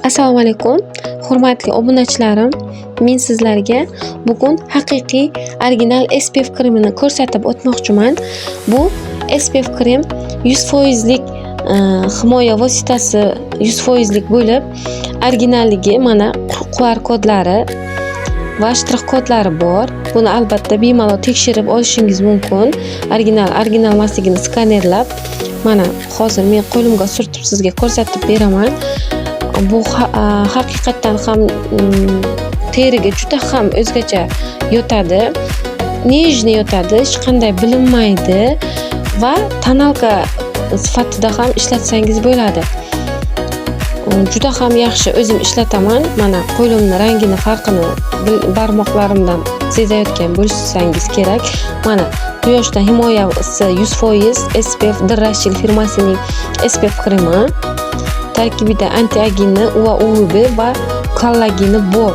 Assalomu alaykum, hurmatli obunachilarim. Men sizlarga bugun haqiqiy original SPF kremini ko'rsatib o'tmoqchiman. Bu SPF krem 100 lik himoya vositasi, 100 lik bo'lib, originalligi mana QR kodlari va shtrix kodlari bor. Buni albatta bemalol tekshirib olishingiz mumkin. Original, original emasligini skanerlab, mana hozir men qo'limga surtib sizga ko'rsatib beraman. Bu haqiqatdan ham teriga juda ham o'zgacha yotadi. Нежный yotadi, hech qanday bilinmaydi va тоналка sifatida ham ishlatsangiz bo'ladi. Juda ham yaxshi, o'zim ishlataman. Mana qo'limni rangini farqini barmoqlarimdan sezayotgan bo'lsangiz kerak. Mana quyoshdan himoyasi 100% SPF Drashil firmasining SPF kremi. Tarkibida antiagini va UVB va kollageni bor.